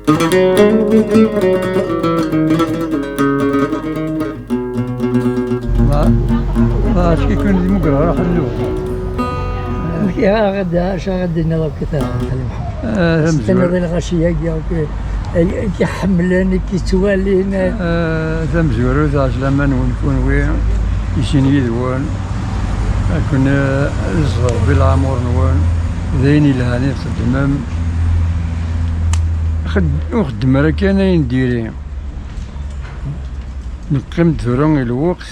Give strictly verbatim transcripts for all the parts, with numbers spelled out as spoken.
Ma, ma acu-ken d imugra ara ḥellu? Acu ara d-iniḍ akk i Xali Mḥemmed? Ah, tamezwarut. Tenniḍ i lɣaci-agi akk i k-iḥemmlen, i k-ittwalin. Ah, tamezwarut, ɛeslama-nwen kunwi, i sin yid-wen, akken, ah, ad iẓer Rebbi leɛmur-nwen, d ayen yelhan i txeddmem. Xed-, ur xeddem ara kan ayen diri. Neqqim-d tura i lweqt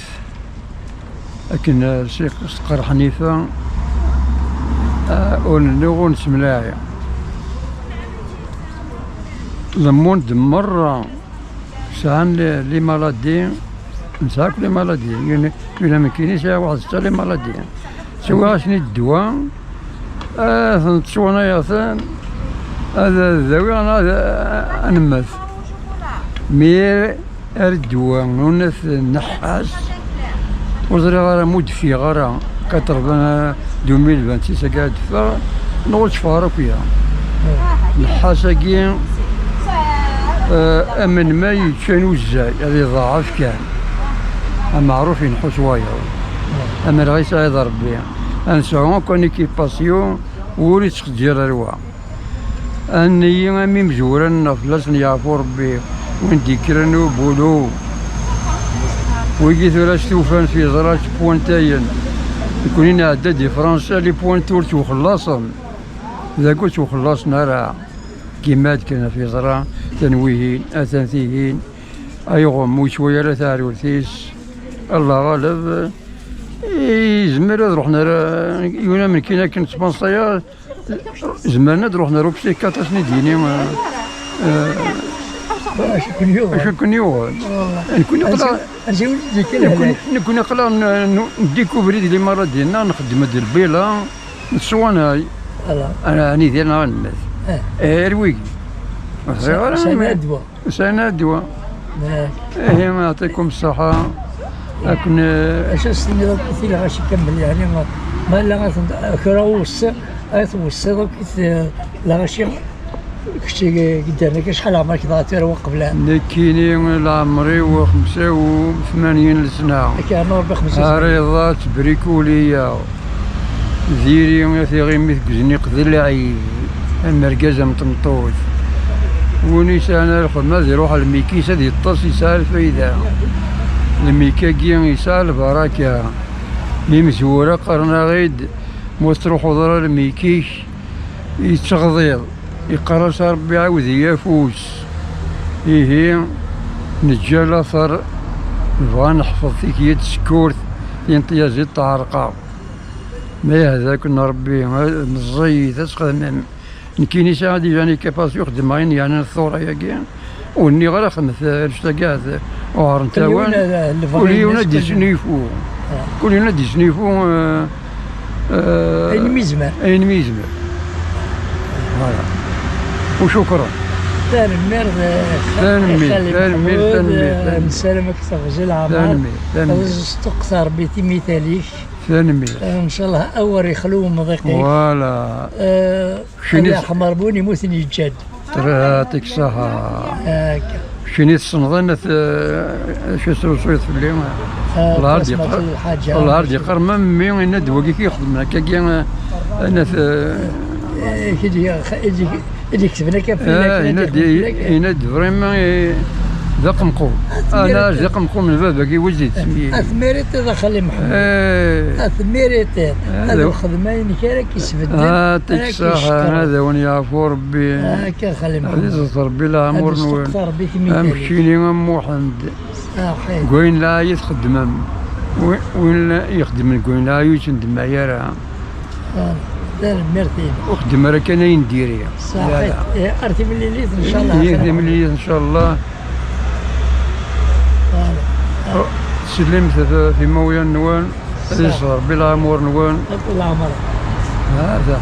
akken, eh, s, s tqerḥen-iten, eh, ur nennuɣ ur nessemlaɛi. Le monde merra sɛan les, les maladies, nesɛa akk les maladies, yal, yal nekkini sɛiɣ waḥed setta les maladies. Swiɣ-asen i ddwa, ad ten-ttwanayeɣ-ten, ad, ad dawiɣ neɣ ad, ad nemmet. Mi ar ddwa n unat nneḥḥas, ur ẓriɣ ara ma ur d-ffiɣ ara quatre-vingts, deux mille vingt-six agi ad d-ffeɣ, neɣ ur tteffeɣ ara akk ya. Nneḥḥas-agi, eh, am ma yeččan uzzay, ad iḍeɛɛef kan. Ameɛruf yenḥu s wayeḍ. Amer ɣ isɛiḍ Rebbi. Ad nesɛu akk anikipasyu, ur ittxeǧǧir ar wa. Anni am imezwura-nneɣ fell-asen yeɛfu Rebbi, win d-yekkren ubulu. Wigi tura stufan s yeẓra ttpwantayen. Nekni nɛedda di Fransa, les points ur ttwaxellaṣen. Dagi ur ttwaxellaṣen ara. Gima d-kkren ɣef yeẓra, atan wihin, atan tihin. Ayɣem ur yettwali ara taɛrurt-is? Allah ɣaleb. Yezmer ad ruḥen ara, yiwen am nekkini akken ttmanṣayeɣ, zemren ad ruḥen ar upsikat ad sen-id-yini, eh, eh, Acu ken-yuɣen? Acu ken-yuɣen? Nekkni aql-aɣ, ansi, ansi wen-d-yekka nekkni, lehlak? Nekkni aql-aɣ n-, n-, ndikubri di limaṛadi-nneɣ, nxeddem-d lbila, nettwanay. Voilà. Ara nidir neɣ nemmet. Eh. Eh, ar wigi. Ur ẓriɣ ara. Sɛan ddwa. Sɛan ddwa. Ihi, yeɛṭikum ṣṣeḥḥa. Akken, eh, acu as-tenniḍ akk i lɣaci kamel, yeɛni, ma, ma la ad ten-, kra uwes-, ad tweṣṣiḍ akk i t-, lɣaci, kečč i yeddren akka, acḥal leɛmer-ik dɣa tura wa qbel? Nekkini leɛmer-iw xemsa u tmanyin lesna. Akka, yernu Rebbi xemsa u tmanyin. Ariḍa ttbrikuliya. Diri a tiɣimit deg uzniq d lɛid, am argaz am tmeṭṭut. Win yesɛan lxedma ad iruḥ lmik-is ad yeṭṭes, yesɛa lfayda. Lmik-agi yesɛa lbaraka. Imezwura qqaren-aɣ-id, ma ur tettruḥuḍ ara lmik-ik, yetteɣḍiḍ. Yeqqar-as Rebbi, ɛawed-iyi afus. Ihi, neǧǧa later, nebɣa neḥfeḍ tikya d tsekkurt, tin tyaziḍt tɛerq-aɣ. Ma yehda-ken Rebbi, meẓẓiyit, ad txedmem. Nekkini sɛiɣ déjà les capacités, xedmeɣ ayen yeɛnan tura-agi. Ur nniɣ ara xedmet annect-agi ahat uɛren tawant. Kul yiwen ad d-yesnifu. Kul yiwen ad d-yesnifu, eh, eh, ayen mi yezmer. Ayen mi yezmer. Voilà. U cukran. Tanemmirt, eh, tanemmirt, Xali tanemmirt, Meḥmud, tanemmirt, eh, tanemmirt. Nessaram ad k-teɣzi leɛmer. Tanemmirt, tanemmirt. Ad as-teṭṭuqet Rebbi timital-ik. Tanemmirt. Eh, ncallah awer yexlu umḍiq-ik. Voilà. Eh, keččini ad yeḥmer bu win yemmuten yeǧǧa-d. Tura, yeɛṭik ṣṣeḥḥa. Akka. Keččini tessneḍ anat, eh, acu tesrusuyeḍ fell-i? Ah, Allah ar d-yeqqar, lḥaǧa. Allah ar d-yeqqar, ma mmi yenna-d wagi k-ixedmen akkagi, eh, anat, eh, eh, i d-, i d-, i d-iketben akka fell-ak, eh, yenna-d, yenna-d vraiment, eh, d aqemqum. Ana d aqemqum n baba-k i wid yettsemyin. Ad tmiriteḍ a Xali Mḥemmed. Eh. Ad tmiriteḍ. Eh, ad nexdem ayen kra k-isbedden. Ah, yeɛṭik ṣṣeḥḥa, ad awen-yeɛfu Rebbi. Akka, Xali Mḥemmed. Ad iẓeṭ Rebbi leɛmur-nwen. Ad isteqsa Rebbi timital-ik. Am keččini, am Muḥend. Saḥit. Deg wayen lɛali txeddmem. Wi-, win la ixeddmen deg wayen lɛali ur yettnedmay ara. Ah, tanemmirt-im. Ur xeddem ara kan ayen diri. Saḥit. Eh, ar timlilit, ncallah. Ih, timlilit, ncallah. Voilà. Sellimt ɣef, ɣef imawlan-nwen. Ad iẓer Rebbi leɛmur-nwen. Akk leɛmer. Hada.